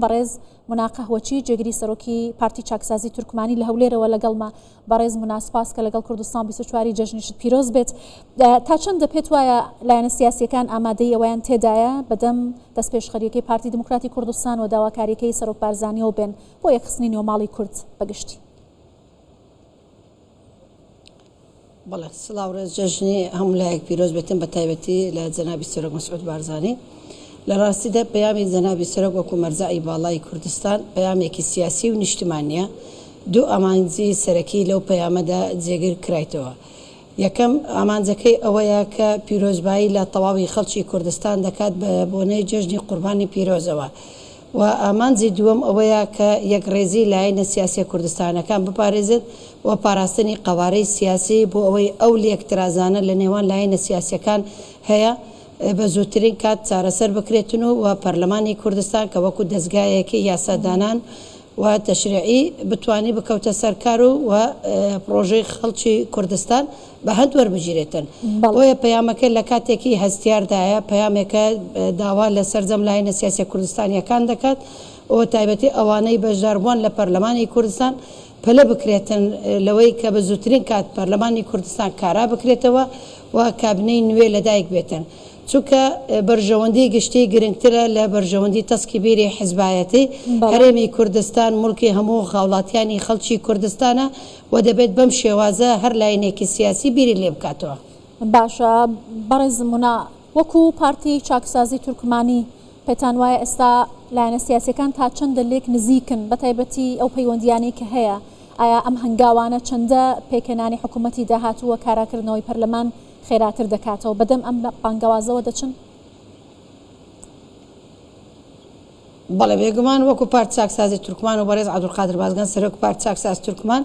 بەڕێز مونا قەهوەچی جێگری سەرۆکی پارتی چاکسازی تورکمانی لە هەولێرەوە لەگەڵمە. بەڕێز مونا سوپاس کە لەگەڵ کوردستان 24 ی جەژنیشت پیرۆز بێت. تا چەندە پێت وایە لایەنە سیاسییەکان ئامادەیی ئەوەیان تێدایە بەدەم دەستپێشخەرییەکەی پارتی دیموکراتی کوردستان و داواکارییەکەی سەرۆک بارزانییەوە بێن بۆ یەکخستنی نێوماڵی کورد بەگشتی؟ بەڵێ سڵاو ڕێز جەژنی هەموو لایەک پیرۆز بێتن بە تایبەتی لە جەنابی سەرۆک مەسعود بارزانی. لە ڕاستیدا پەیامی جەنابی سەرۆک وەکو مەرجەعی باڵای کوردستان پەیامێکی سیاسی و نیشتمانییە. دوو ئامانجی سەرەکی لەو پەیامەدا جێگر کرایتەوە. یەکەم، ئامانجەکەی ئەوەیە کە پیرۆزبایی لە تەواوی خەڵکی کوردستان دەکات بە بۆنەی جەژنی قوربانی پیرۆزەوە و ئامانجی دووەم ئەوەیە کە یەکڕێزی لایەنە سیاسیە کوردستانەکان بپارێزێت و پاراستنی قەوارەی سیاسی بۆ ئەوەی ئەو لێکترازانە لە نێوان لایەنە سیاسیەکان هەیە بە زووترین کات چارەسەر بکرێتن و پەرلەمانی کوردستان کە وەکو دەزگایەکی یاسادانان و تەشریعی بتوانی بکەوتە سەر کار و و پڕۆژەی خەڵکی کوردستان بە هەند وەربگیرێتن. بۆیە پەیامەکە لە کاتێکی هەستیاردایە، پەیامێکە داوا لە سەرجەم لایەنە سیاسیە کوردستانیەکان دەکات و تایبەتی ئەوانەی بەشداربووان لە پەرلەمانی کوردستان پەلە بکرێتن لەوەی کە بە زووترین کات پەرلەمانی کوردستان کارا بکرێتەوە و کابینەی نوێ لەدایک بێتن. چونکە بەرژەوەندی گشتی گرنگترە لە بەرژەوەندی تەسکی بیری حزبایەتی، هەرێمی کوردستان موڵکی هەموو هاوڵاتیانی خەڵکی کوردستانە و دەبێت بەم شێوازە هەر لاینێکی سیاسی بیری لێبکاتەوە. باشە بەڕێز مونا وەکو پارتی چاکسازی تورکمانی پێتان وایە ئێستا لایەنە سیاسیەکان تا چەندە لێک نزیکن بەتایبەتی ئەو پەیوەندیانەی کە هەیە ئایا ئەم هەنگاوانە چەندە پێکهێنانی حکومەتی داهاتوو و کاراکردنەوەی پەرلەمان خێراتر دەکاتەوە، بەدەم ئەم بانگەوازەوە دەچن؟ بەڵێ بێگومان وەکو پارت چاکسازی تورکمان و بەڕێز عەبدولقادر بازگان سەرۆک پارت چاکساز تورکمان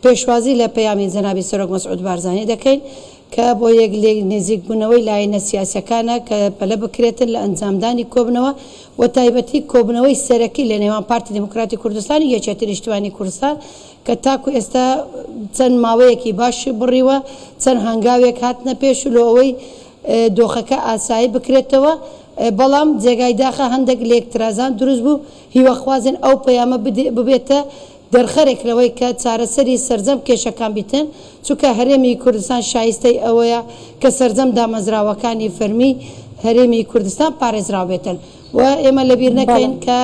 پێشوازی لە پەیامی جەنابی سەرۆک مەسعود بارزانی دەکەین کە بۆ یەک لێک نزیک بوونەوەی لایەنە سیاسیەکانە کە پەلە بکرێتن لە ئەنجامدانی کۆبنەوە و تایبەتی کۆبنەوەی سەرەکی لە نێوان پارتی دیموکراتی کوردستان و یەکێتی نیشتمانی کوردستان کە تاکو ئێستا چەند ماوەیەکی باشی بڕیوە، چەند هەنگاوێک هاتنە پێش و لۆ ئەوەی دۆخەکە ئاسایی بکرێتەوە، بەڵام جێگای داخە هەندێک لێکترازان دروست بوو، هیواخوازین ئەو پەیامە ببێتە دەرخەرێک لەوەی کە چارەسەری سەرجەم کێشەکان بیتن، چونکە هەرێمی کوردستان شایستەی ئەوەیە کە سەرجەم دامەزراوەکانی فەرمی هەرێمی کوردستان پارێزراو بێتن. و ئێمە لەبیر نەکەین کە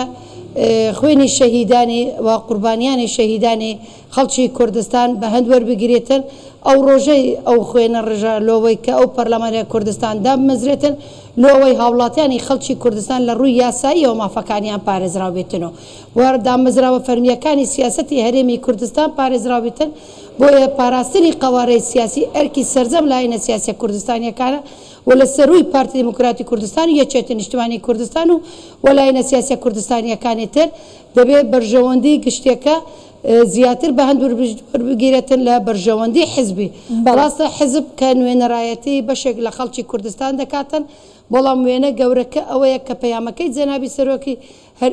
خوێنی شەهیدانی و قوربانیانی شەهیدانی خەڵکی کوردستان بە هەند وەربگیرێتن، ئەو ڕۆژەی ئەو خوێنە ڕژا لۆوەی کە ئەو پەرلەمانە کوردستان دابمەزرێتن، لۆ ئەوەی هاوڵاتیانی خەڵکی کوردستان لە ڕووی یاساییەوە مافەکانیان پارێزراو بێتن و و دامەزراوە فەرمییەکانی سیاسەتی هەرێمی کوردستان پارێزراو بێتن، بۆیە پاراستنی قەوارەی سیاسی ئەرکی سەرجەم لایەنە سیاسیە کوردستانیەکانە. و لە سەرووی پارتی دیموکراتی کوردستان و یەکێتی نیشتمانی کوردستان و و لایەنە سیاسیە کوردستانیەکانی تر دەبێ بەرژەوەندی گشتیەکە زیاتر بە هەند وەربگیرێتن لە بەرژەوەندی حزبی. ڕاستە حزب کە نوێنەرایەتی بەشێک لە خەڵکی کوردستان دەکاتن بەڵام وێنە گەورەکە ئەوەیە کە پەیامەکەی جەنابی سەرۆکی هەر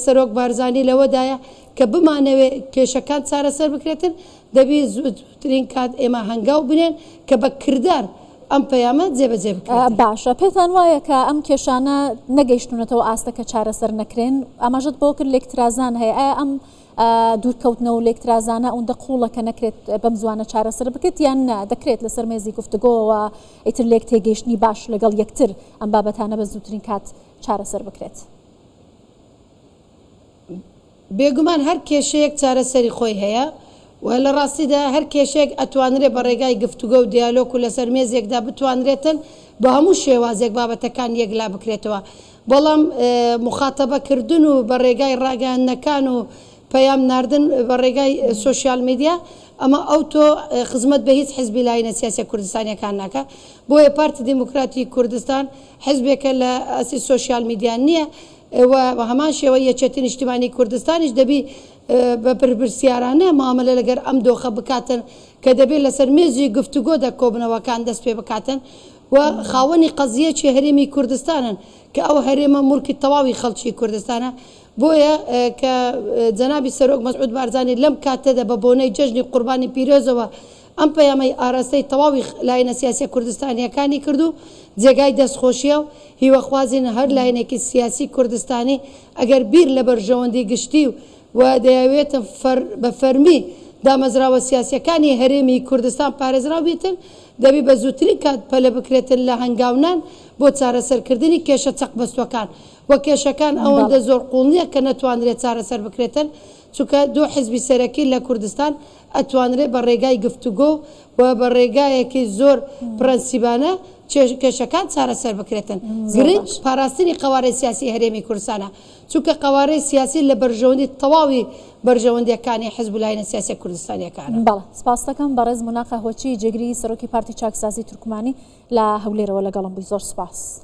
سەرۆک بارزانی لەوەدایە کە بمانەوێ کێشەکان چارەسەر بکرێتن دەبی زووترین کات ئێمە هەنگاو بنێن کە بە کردار ئەم پەیامە جێبەجێ بکرێت. باشە پێتان وایە کە ئەم کێشانە نەگەیشتوونەتەوە ئاستە کە چارەسەر نەکرێن؟ ئاماژەت بەوە کرد لێکترازان هەیە، ئایا ئەم دوورکەوتنەوە و لێکترازانە ئەوەندە قووڵە کە نەکرێت بەم زووانە چارەسەر بکرێت یان نا دەکرێت لەسەر مێزی گفتوگۆوە ئیتر لێک تێگەیشتنی باش لەگەڵ یەکتر ئەم بابەتانە بە زووترین کات چارەسەر بکرێت؟ بێگومان هەر کێشەیەک چارەسەری خۆی هەیە و لە ڕاستیدا هەر کێشەیەک ئەتوانرێ بە ڕێگای گفتوگۆ و دیالۆک و لەسەر مێزێکدا بتوانرێتن بە هەموو شێوازێک بابەتەکان یەکلا بکرێتەوە بەڵام موخاتەبە کردن و بە ڕێگای ڕاگەیاندنەکان و پەیام ناردن بە ڕێگای سۆشیال میدیا ئەمە ئەوتۆ خزمەت بە هیچ حزبی لاینە سیاسیە کوردستانیەکان ناکا بۆیە پارتی دیموکراتی کوردستان حزبێکە لە ئاستی سۆشیال میدیا نیە و بە هەمان شێوە یەکێتی نیشتیمانی کوردستانیش دەبی بە بەرپرسیارانە مامەلە لەگەر ئەم دۆخە بکاتن کە دەبێت لەسەر مێزی گفتوگۆدا کۆبنەوەکان دەست پێ بکاتن و خاوەنی قەزیەکی هەرێمی کوردستانن کە ئەو هەرێمە موڵکی تەواوی خەڵکی کوردستانە بۆیە کە جەنابی سەرۆک مەسعود بارزانی لەم کاتەدا بە بۆنەی جەژنی قوربانی پیرۆزەوە. ئەم پەیامەی ئاراستەی تەواوی لایەنە سیاسیە کوردستانیەکانی کرد و جێگای دەستخۆشیە و هیواخوازین هەر لایەنێکی سیاسی کوردستانی ئەگەر بیر لە بەرژەوەندی گشتی و دەیەوێتن بە فەرمی دامەزراوە سیاسیەکانی هەرێمی کوردستان پارێزراو بیتن دەبی بە زووترین کات پەلە بکرێتن لە هەنگاونان بۆ چارەسەرکردنی کێشە چەقبەستوەکان و کێشەکان ئەوەندە زۆر قوڵ نیە کە نەتوانرێت چارەسەر بکرێتن چونکە دوو حزبی سەرەکی لە کوردستان ئەتوانرێ بە ڕێگای گفتوگۆ و بە ڕێگایەکی زۆر پرەنسیبانە کێشەکان چارەسەر بکرێتن. گرنگ پاراستنی قەوارەی سیاسی هەرێمی کوردستانە، چونکە قەوارەی سیاسی لە بەرژەوەندی تەواوی بەرژەوەندیەکانی حزب و لایەنە سیاسیە کوردستانیەکانە. بەڵێ سپاستەکەم بەڕێز مونا قەهوەچی جێگری سەرۆکی پارتی چاکسازی تورکمانی لە هەولێرەوە لەگەڵم بووی زۆر سپاس.